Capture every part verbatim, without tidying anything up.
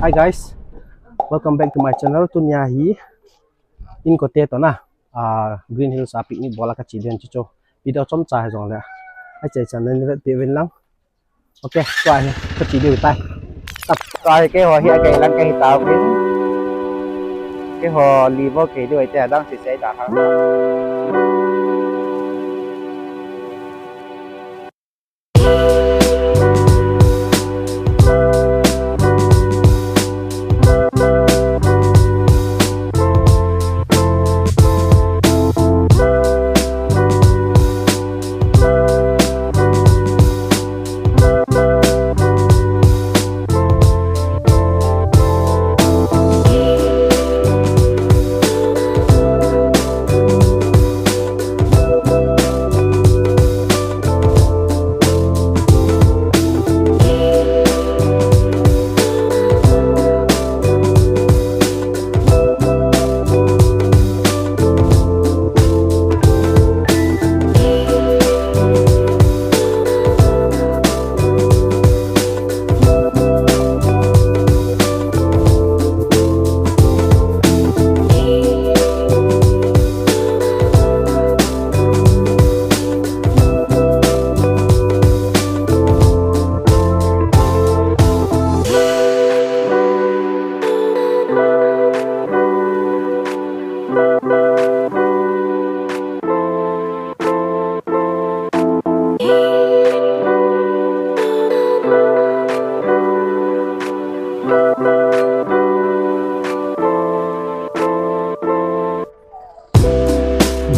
Hi guys, welcome back to my channel. Tunia hi inkote toh na, ah, Green Hills a picnic bol a kache ding chu chu. Video chomcha hijongle, achaichan neivetpeh uvin lang. Okay, tua hi kache diu tai. Tua hi keiho hi akei lang kahi tauvin. Keiho li bou kei diu ahi, adang sese da ha.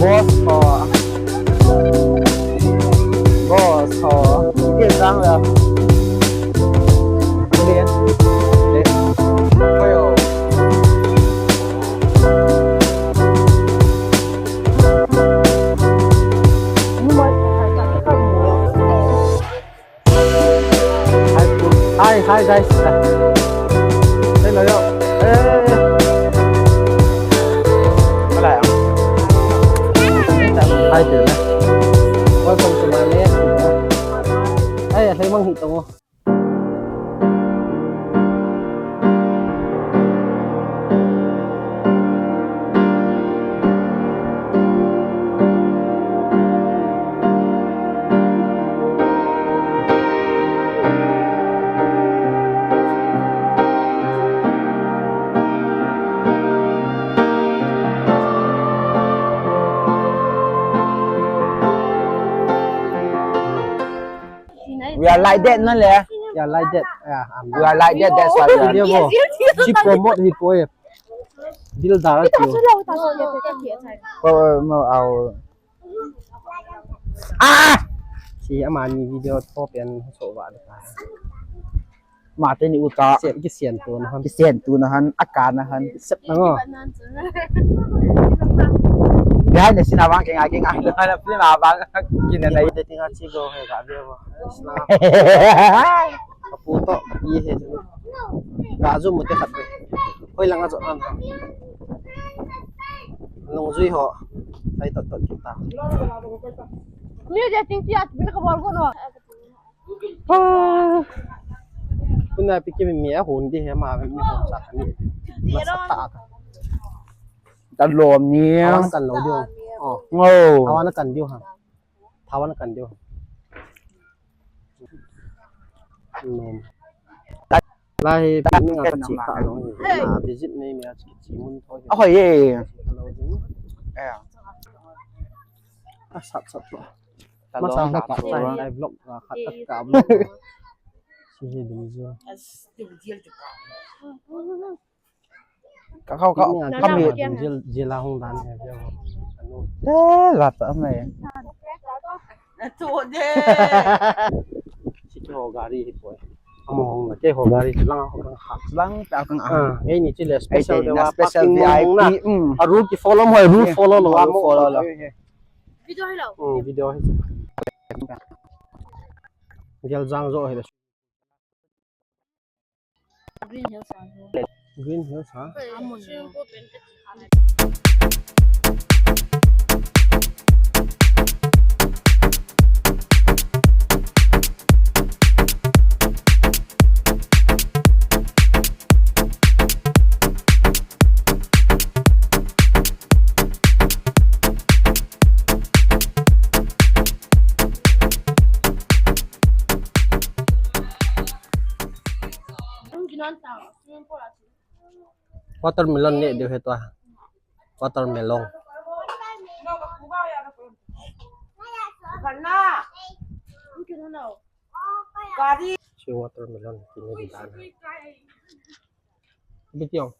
Boss ho. Boss ho. Iti sang la. Iti. Eh. Ayo. Hi, hi guys. Hello, yo. Eh. Wala ya. Hi, Tina. Welcome to my land. Ay, asay mang hito mo. We are like that, no le? Yeah, like that. Yeah, um, we are like that, that's why we are. Video bo. Chi promote hi poi. Dildar a chu. Ko mo au. Ah! Chi amani video to pen so ba da. Mate ni uta. Kisian tu na han. Kisian tu na han. Akan na han. Sep na ngo. Behind the scene abang kenga kenga lo na film abang kina na. Dating a chi go he ga be bo. Islam. Kapu to, kapi he. Ga ju mu te khat be. Hoi lang a jo an. Nung jui ho. Sai tot tot kita. Mi je ting ti at bin ka bol ko no. Ah. Tuna pi kimi mi a hun di he ma mi hun sa ni. Ma sa ta ta. Ta lom ni. Awan kan lo diu. Oh. Ngo. Awan kan diu ha. Thawan kan diu. Lom. Lai pi mi nga ka chi ta lo. Na visit ni mi a chi mun tho. Oh ye. Lo diu. Eh. A sat sat lo. Masa ka pa sai lai vlog ka khat ka vlog. Si hi dum jo. Ka khau ka ka mi. Jil jila hung dan he jo. Anu. Te la ta me. Tu de. Si ki ho gari hi poi. Amo hung na ke ho gari lang ho kang ha. Lang ta kang ha. Ah, ei ni chi le special de wa special V I P. Aru ki follow mo, aru follow lo, follow lo. Video hi lo. Hmm, video hi. Gel jang jo hi. Green Hills ha. Green Hills ha. Amun. Watermelon ne deu he tua. Watermelon. Si watermelon kini di dan. Bitiong.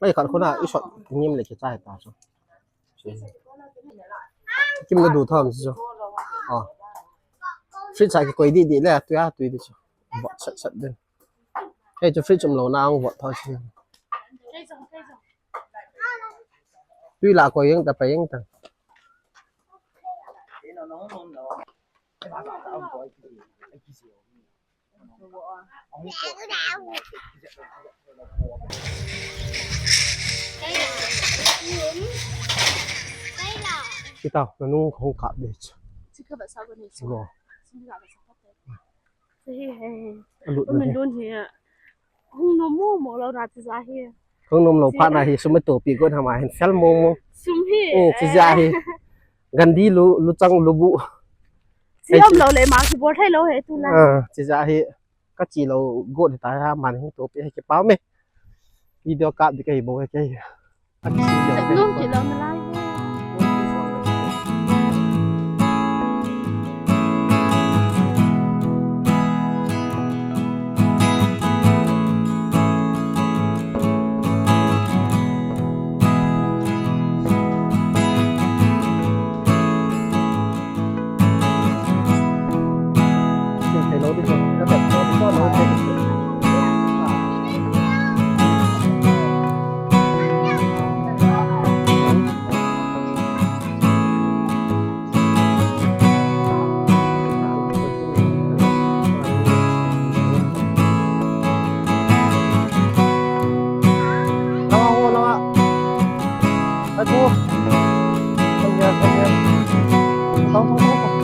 Ai, khat khuna isot ngim le kichai ta so. Kim na du tham si so. Oh. Fridge sa kikoi di di le, tui a tui di so. Vot sat sat din. Hei, chu fridge um lou na ang vot tho si. Tui la koi jeng ta, pai jeng ta. Kita, nanung kong kap de. Sika ba sa ba ni. Ngo. Sika ba sa ba. Hi, hi, hi. Alut. Ko na min he. Lun hi. Hung nom mo mo lo na ti ja hi. Hung nom lo pha na hi, sum to pi go na ma hin fel mo mo. Sum hi. Eh, ti ja hi. Gandi lu, lu chang lu bu. Si om lo le ma ki bol thai lo he tu la. Ah, ti ja hi. Ka chi lo go ni ta ha man hung to pi he ki pau me. Video kap di ka hi bo he ke. Sat nom kit lou nalai. Come here, come here. Come, come, come, come.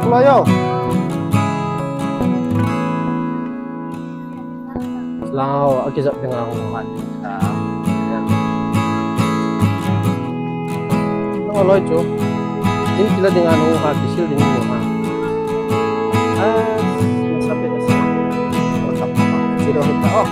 Come on, yo. Lao, akijat ding a hung hat. Nang aloi chu. Din kila ding a nung hat, kisil ding nung hat. Ah, nasa pe, nasa. Silo hita, oh.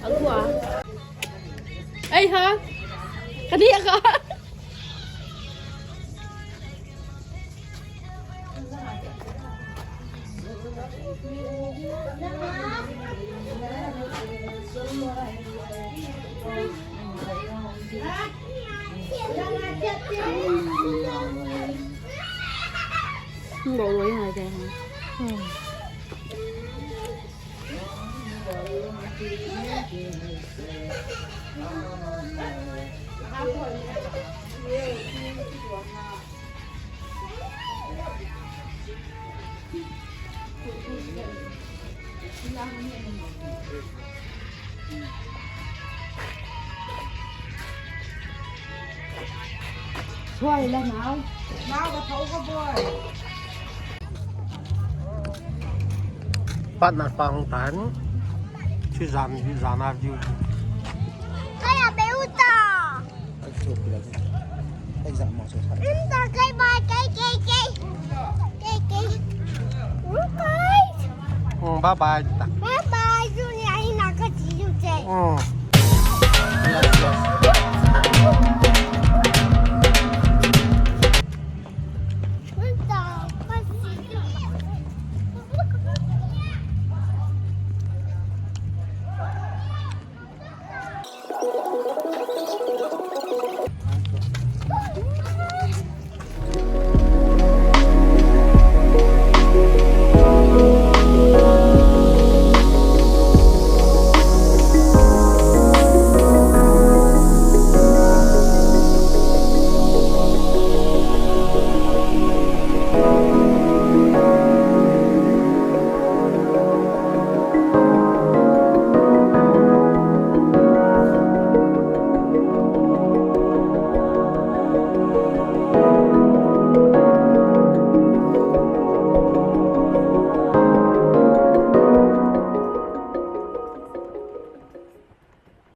Agua. Ei ha. Kadi ka. Không đủ đuổi hả kìa. Suai la nau. Nau ka thau ka boi. Partner pa hung tan. Chu jan, jan a view. Kaya be uta. Inta kai bye, kai, kai, kai. Kai, kai. Bye. Mm, bye bye. Bye bye, Juni, ai na ka ji ju je. Mm. Inta, ka ji ju.